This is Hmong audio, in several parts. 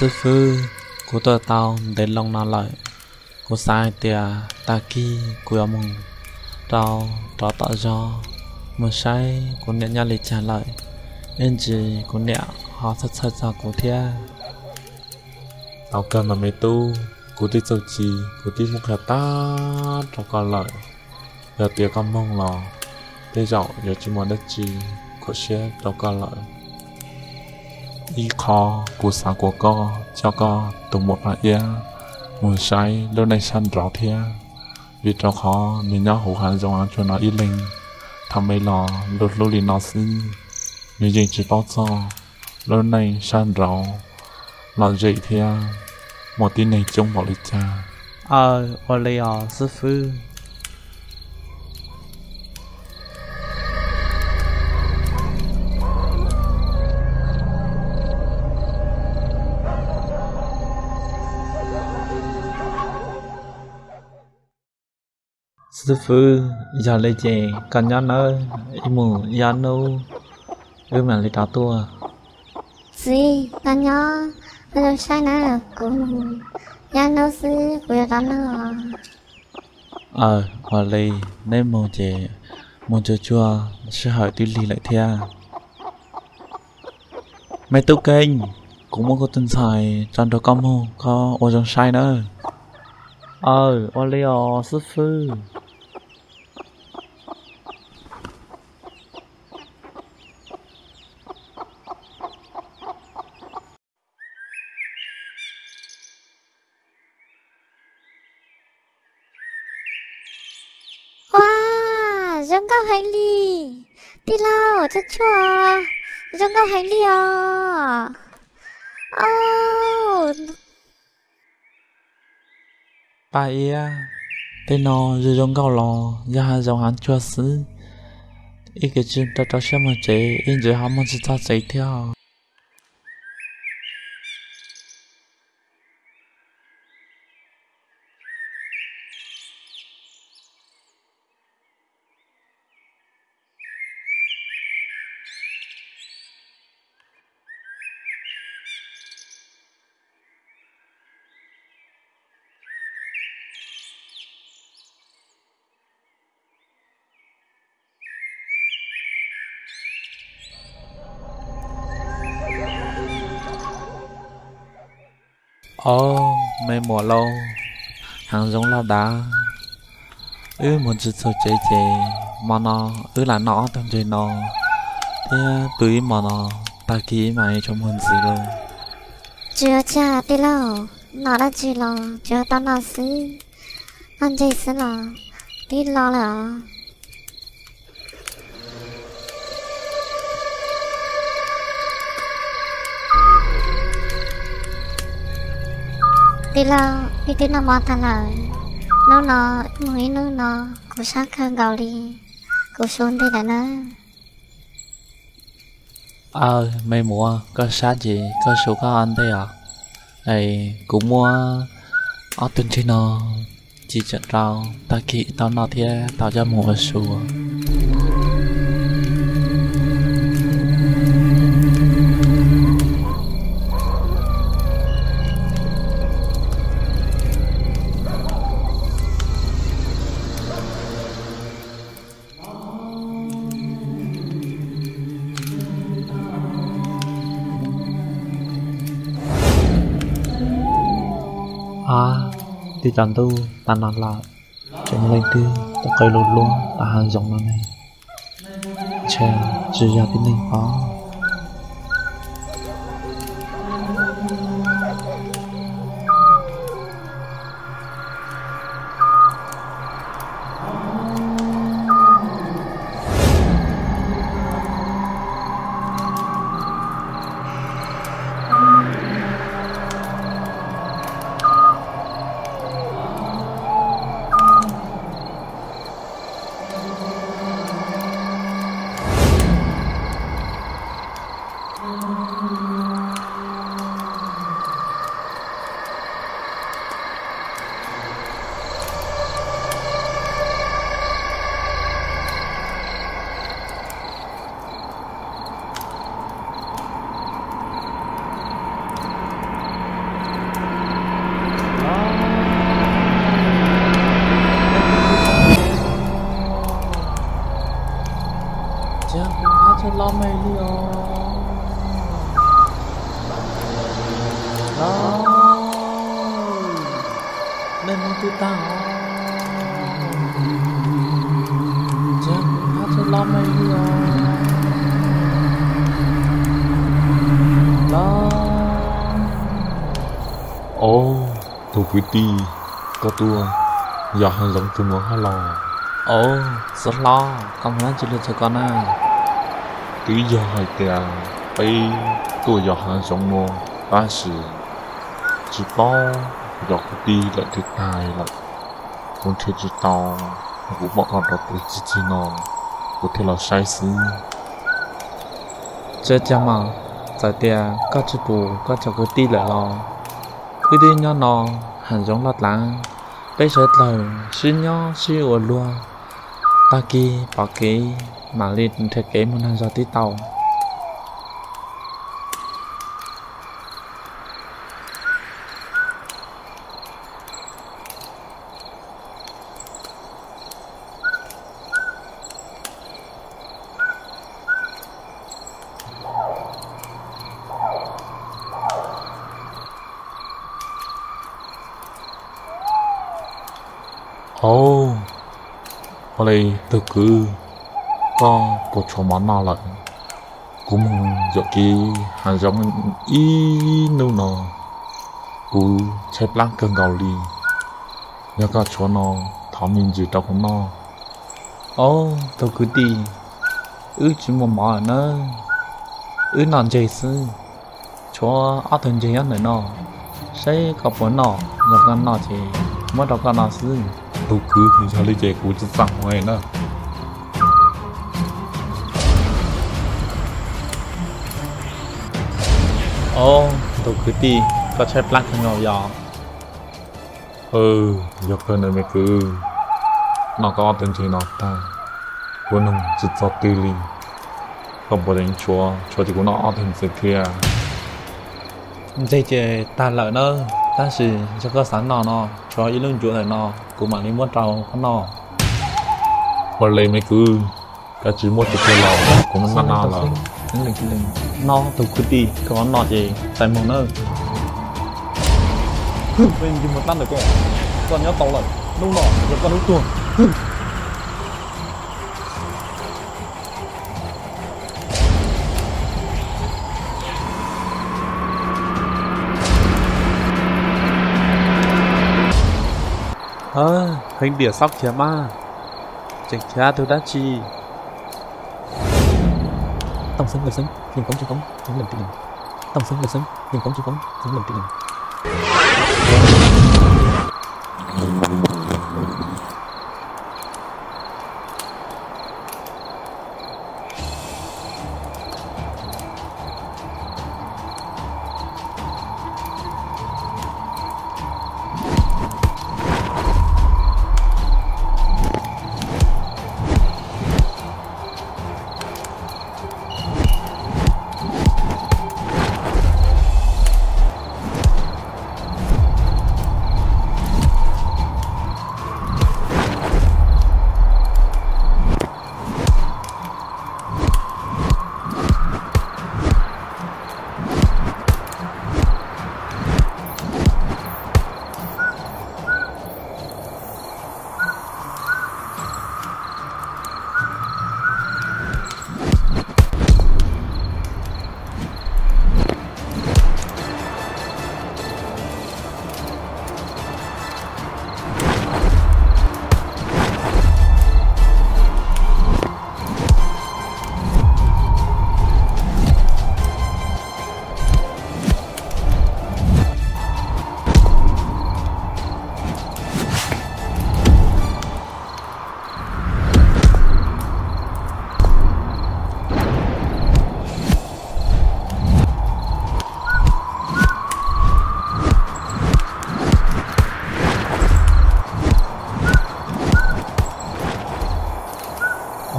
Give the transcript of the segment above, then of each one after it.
Xib fwb, kuv tuaj tau ntev loo no lawm. Kuv xav hais tias tag kis kuv yuav mus rau rov tom zos mus saib kuv niam nyob li cas lawm, ib ntsis kuv niam ho txhawj txhawj txog kuv thiab. Tau kawg mas me tub, kuv twb txuj ci kuv twb muab qhia tag rau koj lawm. Yog tias koj mloog los tej zaum yuav tsis muaj dab tsi khuam siab rau koj lawm. Ib qho, kuv xav kom koj coj koj tus muam Paj Iab mus saib lub neej sab nraud thiab, vim rau qhov nws nyob hauv hav zoov hav tsuag no ib leeg, thaum me los luag hlub li no xwb, nws yeej tsis paub txog lub neej sab nraud lom zem thiab muaj tib neeg coob npaum li cas. Aw, ua li os xib fwb. Xib fwb, yog li ces koj nyob nawb, ib mus ib hnub wb mam li rov tuaj. Txiv, koj nyob, koj zoo saib na, kuv mus ib hnub xwb kuv yuav rov noj. Aw, ua li, neb mus ces mus tsuag tsuag, sij hawm twb lig lawm thiab. Me tub Keeb, kuv muab kuv tus ntxhais tso nrog koj mus, koj ua zoo saib nawb. Aw, ua li os xib fwb. Ua, zoo nkauj heev li. Tij laug, tsuag tsuag, zoo nkauj heev li os. Paj Iab, tej no zoo zoo nkauj los yog hav zoov hav tsuag xwb, ib kev tsis rau rau siab mus tsev, ib ntsis ho mus tsis txog tsev thiab. Au, me muam lauj, hav zoov loj dav, wb mus tsis txog tsev ces hmo no wb lam noj ob tug ntseg no thiab pw ib hmos no, tag kis mam li mus ntxiv lauj. Tsis ua cas tij laug, noj dab tsi los tsuas tau noj xwb, noj ntseg xwb los twb lo lawm os. Tij laug, wb twb noj mov tag lawm, hnub no wb mus ib hnub no, kuv sab kawg nkaus li, kuv su ntej lawm nawb. Aw, me muam, koj sab ces koj su koj ua ntej os. Es kuv muab ob tug ntseg no ci tsam rau, tag kis tau noj thiab tau coj mus ua su. Ab, twb tsaus ntuj tas no lawm, tseem leej twg tuaj qw lus luag tom hav zoov no ne? Ntshe tsis yog tib neeg os. Txhob los me li os. Los, nej mus twg tag os? Txhob los me li os. Los. Au, tus kwv tij, koj tuaj yos hav zoov tus mus hab los? Au, xeev hlob, koj mus dab tsi lawm txog koj na? Twb yog hais tias peb tuaj yos hav zoov no tab sis tsis paub yog kwv tij lawm twg tag lawm, kuv nrhiav tsis tau, kuv pom koj rau tus txij txij no, kuv thiaj los saib xwb. Tsis cas mas, txawm tias koj tsis pom koj cov kwv tij lawm los wb twb nyob no hav zoov loj dlav, peb sawv dlawg sib nyob sib ua luag, tag kis pom kev mam li nrhiav kev mus nrog zog tib tau. Au, ua li tus kwv, koj puas tshuav mov noj lawm? Kuv mus yuam kev hav zoov ib hnub no, kuv tshaib plab kawg nkaus li. Yog koj tshuav no, thov me ntsis rau kuv noj. Au, tus kwv tij, wb tsis muaj mov nawb, wb noj ntseg xwb. Tshuav ob tug ntseg nyob ntawm no, saib koj puas noj, yog koj noj ces muab rau koj noj xwb. Tus kwv, yog li ces kuv tsis txaj muag na. Au, tus kwv tij, koj tshaib plab kawg nkaus yog? Yog kawg ntawd me kwv, noj koj ob tug ntseg no tag, kuv nug tsis txog twg li. Koj puas tshuav, tshuav ces kuv noj ob tug ntxiv thiab. Ntseg ces tag lawm na, tab sis yog koj xav noj no, tshuav ib lub ncuav ntawm no, kuv mam li muab rau koj noj. Ua li me kwv, koj tsis muab tus twg los kuv mam noj lawm. No tus kwv tij, koj noj ces txais mus nawb. Hwj, peb mus tab ntawm koj, koj nyob tau lawm, hnub no yog koj hnub tuag. Heev tiam xob khiav mas, tseem khiav tus dab tsi? Tooj xeeb lawm xeeb, yeej koob tsis koob, xeeb lawm tim. Tooj xeeb lawm xeeb, yeej koob tsis koob, xeeb lawm tim.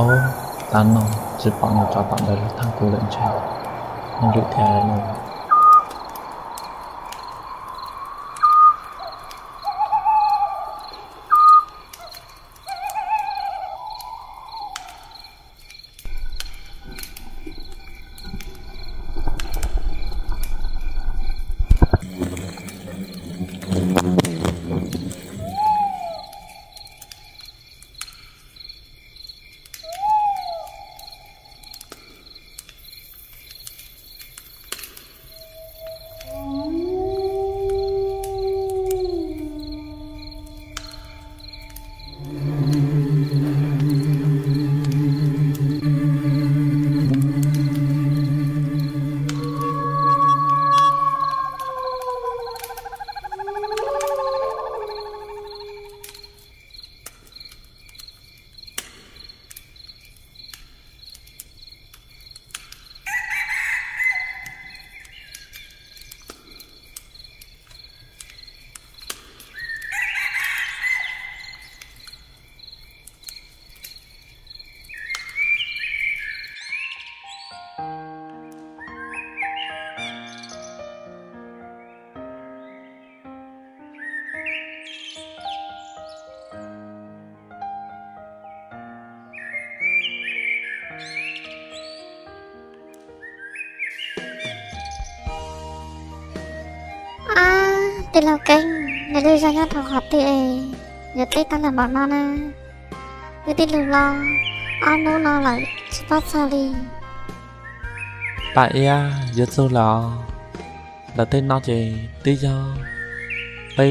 Au, tas no tsis pom nws rov tom ntawd los tag kuv lawm ntshe, nws lwm thiab lawm. Tij laug Keeb, nws lub zog nyob rau qhov twg es yuav teb tag npaum no na? Wb tij laug los ob hnub no lawm tsis paub txog li. Pam Iab, yuav txog lawm os. Lawv tej no ces twb yog peb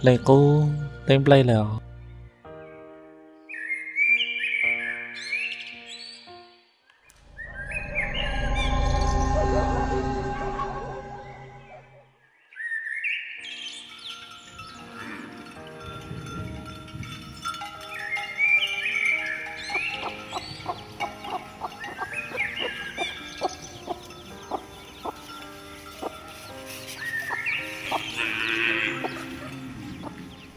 leej qub teb nplej lawm os.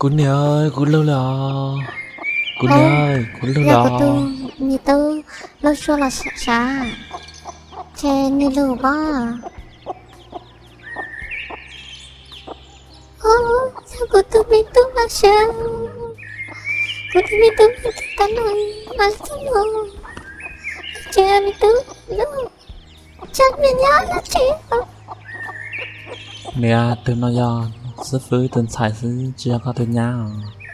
Kuv niam, kuv lug lawm os. Kuv niam, kuv lug lawm os. Kuv tus me tub lub suab los sav, ces nws lug pob. Yog kuv tus me tub los sav, kuv tus me tub me tub tas no mas txog no, tseem me tub lub, tsam me nyab los tsev. Niam, tus no yog xib fwb tus ntxhais xwb, tsis yog koj tus nyab os.